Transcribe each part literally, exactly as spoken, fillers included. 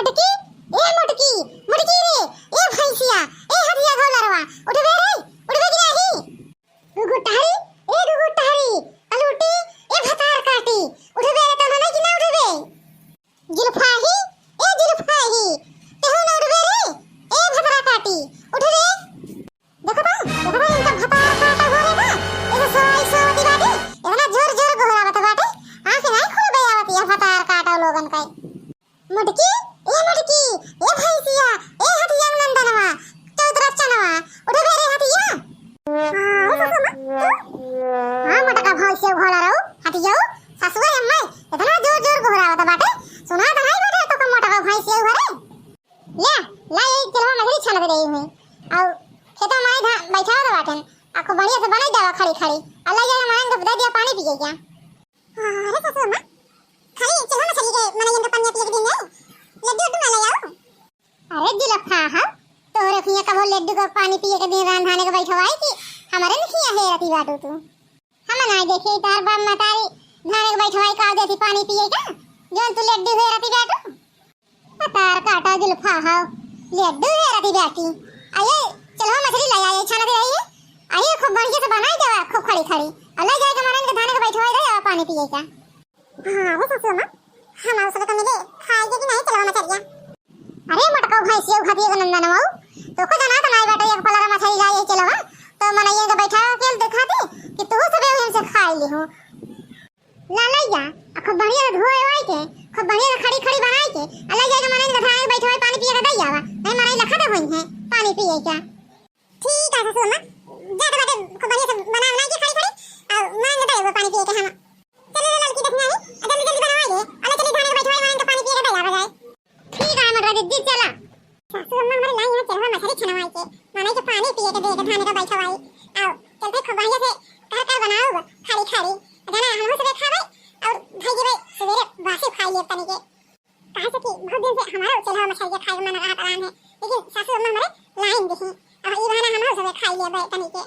मोटकी, ए मोटकी, मोटकी रे, ए भैंसिया, ए हथिया घोलरवा, उठबे रे, उठबे कि नाही? गुगुटहरी, ए गुगुटहरी, अलूटी, ए भतार काटी, उठबे रे, तोहना नहीं कि ना उठबे? जुल्फाही, ए जुल्फाही, तेहू ना उठबे रे, ए भतार काटी, उठ रे। देखो तो, देखो तो, इनका भतार काटा हो रे बा। ऐसे सोई सोवती बाटे, इतना जोर जोर गोहरावत बाटे, आँख नाई खोलबे आवत या भतार काटा लोगन का। मोटकी, ए मोटकी, ए भैंसिया, ए हथिया नंदनवा, चौदरा चनवा, उठबे रे हथिया। हाँ, ओ ससुर माँ, हाँ, मोटका भैंसिया घोड़ा रहो, हथिया, ससुर अम्मा, इतना जोर जोर गोहरावत बाटे, सुना तो नहीं बाटे तो मोटका भैंसिया घरे। ल्या, ला, ये चेल्हवा मछरी छानत रही हुई। और खेतवा में धा-, बैठावत बाटेन। आ खूब बढ़िया से बनाई देवा खड़ी खड़ी। आ ले जाके मनई के दे दिया पानी पिए का। अरे ससुर माँ, खाली चेल्हवा मछरी के मनई के पानी पिए के दिन है। लड्डू उड्डू ना ले आओ। अरे जुलफा, हाँ, तोहरे खिया कबो लड्डू का पानी पिए के दिन रांधाने के बैठवाई कि हमारे न खिया हेरती बाटू तू। हम नाई देखे तार बाप मतारी धाने के बैठवाई का देती पानी पिए का, जौन तू लड्डू हेरती बाटू। भतार काटा जुलफा हाव, लड्डू हेरती बाटी। आये, चेल्हवा मछरी ले आये, छानत रही है। आये, खूब बढ़िया से बनाई देवा, खूब खड़ी खड़ी। और ले जाके मनई के धाने के बैठवाई दे, पानी पिए का। हाँ, वो ससुर माँ, हम और सब कमी दे, खाए के कि नहीं चेल्हवा मछरिया। अरे मोटका भैंसिया उखाती एगो नंदन मऊ, तो को जना तो नहीं बाटे, एक पलरा मछरी ले आये चेल्हवा, तो मनई के बैठा के देखा दे कि तू सब हमसे खाई ली हो। ला लइया, आ खूब बढ़िया से धोए ओए के, खूब बढ़िया से खड़ी खड़ी बनाई के, आ लइया के मनई के धाने के बैठवाई पानी पिए के दई आवा। नहीं मनई लखा दे होई है पानी पिए का। ठीक है ससुर माँ, जा तो बाटे खूब बढ़िया से बना बनाई के खड़ी खड़ी, आ मनई के दई आवा पानी पिए के हम। चलो रे ललकी देखना है, आ जल्दी जल्दी बनवाई दे, आ ले चली धाने के बैठवाई मनई के पानी पिए के दई आवा जाए। ठीक है मोटका दीदी, चला। सासू अम्मा हमारे लाई है चेल्हवा मछरी छनवाई के, मनई के पानी पिए के दे के धाने का बैठवाई। आओ, चलते खूब बढ़िया से कर कर बनाओ खड़ी खड़ी। जाना हम सब खावे और भाई जी भाई सवेरे बासी खाई लिए तनी के। काहे से कि बहुत दिन से हमारा चेल्हवा मछरी के खाए के मन रहत रहन है, लेकिन सासू अम्मा हमारे लाइन दी। अब ई बहाना हम सब खाई लिए तनी के।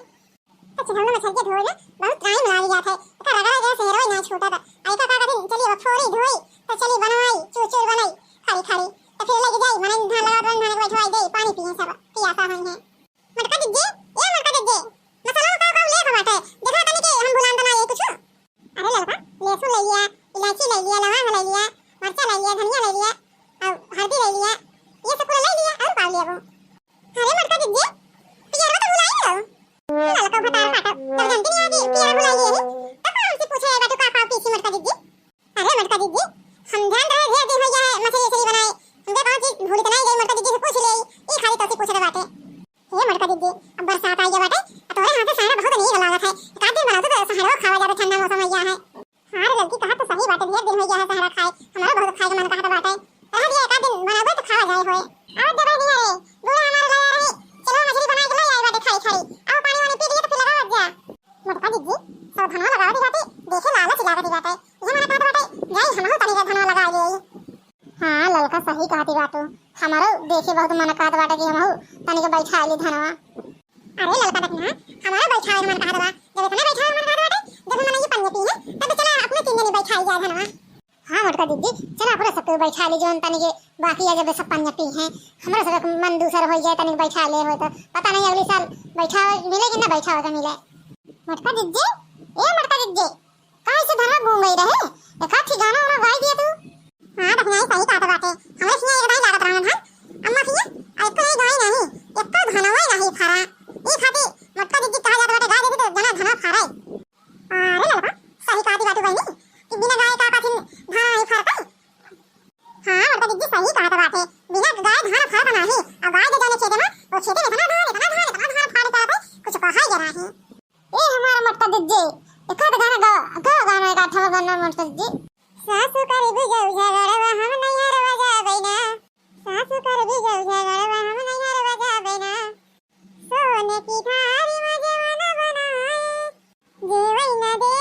तो चेल्हवा मछरिया धोए में बहुत टाइम लाग जात है। एका रगड़ा गया से हेरोई ना छूटत। आई का का कथिन, चली अब फोरी धोई, तो चली बनवाई, चूर चूर बनाई, खड़ी खड़ी। तो फिर लेके जाई, मनई धान लगा दो, धान के बैठवाई दे, पानी पिए सब, पियासा होई है। मोटका दीदी, ए मोटका दीदी, मसाला का का ले के बाटे? देखा तनी के हम भुलान तो ना ये कुछ। अरे ललका, लहसुन ले लिया, इलायची ले लिया, लवंग ले लिया, मरचा ले लिया, धनिया ले लिया, और हल्दी ले लिया, ये सब पूरा ले लिया, और का लेबो? अरे मोटका दीदी, पियरवा तो भुलाई गयो। ललका भतार काटा, तब जानती नहीं है कि पियरवा भुलाई गई है। तब कौन सी पूछे है बेटू का खाओ पीसी मोटका दीदी? अरे मोटका दीदी, हम ध्यान रहे ढेर दिन हो गया है मछली उछली बनाए। हमके कौन चीज भूल तो नहीं गई मोटका दीदी से पूछ ले। ये खाली तो से पूछ रहे बाटे। हे मोटका दीदी, अब बरसात आ गया बाटे, आ तोहरे हाथ से सहरा बहुत नीक लागत है। एक आध दिन बना दो तो सहरा खावा जाता ठंडा मौसम हो गया है। हाँ रे लड़की, कहा तो सही बाटे, ढेर दिन हो गया है सहरा खाए, हमारा बहुत खाए के मन कहत बाटे। रह दिया, एक आध दिन बनाबे तो खावा जाए होए। आवत देबे नहीं रे, बूढ़ा हमारे लगा रही, चलो मछली बना के ले आई बाटे खाई खाई। आओ पानी वानी पी लिए तो फिर लगावत जा। मोटका दीदी, सब धनवा लगावत बाटे, देखे लालच लागत बाटे। ये मन कहत बाटे, जाई हमहू तनी के धनवा लगा ले। हाँ ललका, सही कहती बाटू, हमारो देखे बहुत मन कहत बाटे कि हमहू तनी के बैठा ली धनवा। अरे ललका देखना, हमारो बैठावे मन कहत बा। जब इतना बैठावे मन कहत बाटे, जब मनई पनिया पी है, तब चला अपने तीन जनी बैठाई जाए धनवा। हाँ मोटका दीदी, चला अपने सबके बैठा ली, जौन तनी के बाकी है, जब सब पनिया पी है, हमरो सब मन दूसर हो जाए, तनी बैठा ले हो तो पता नहीं अगली साल बैठावे मिले कि ना बैठावे का मिले। मोटका दीदी, ए मोटका दीदी, काहे से धनवा गूंग गई रहे? एक आध ठे गाना वाना गाई दिया तू। हाँ, बहिना, ई सही कहत बाटे। हमरे हियाँ एक दाई लागत रहन हन। अम्मा हियाँ, आ एको नहीं गाई नहीं, एको धनवा नहीं फरा। ई खातिर मोटका दीदी कहा जात बाटे, गाई देती तो जना धनवा फरे। अरे ललका, सही कहत बाटू बहिनी, कि बिना गाय का कथिन धान नहीं फरता। हाँ, मोटका दीदी सही कहत बाटे, बिना गाय धान फरत नाही। और गाय दे जाने खेते में, वो खेते में इतना धान, इतना धान, इतना धान फाड़ करत है, कुछ कहा ही नहीं। ए हमार मोटका दीदी, एक आध गाना गा, गा गाना, एक आध गाना मोटका दीदी। सासु करबू जब झगड़वा हम नैहरवा जाबै ना। सासु करबू जब झगड़वा हम नैहरवा जाबै ना। सोने की थारी में जेवना बनाए, जेवै ना दे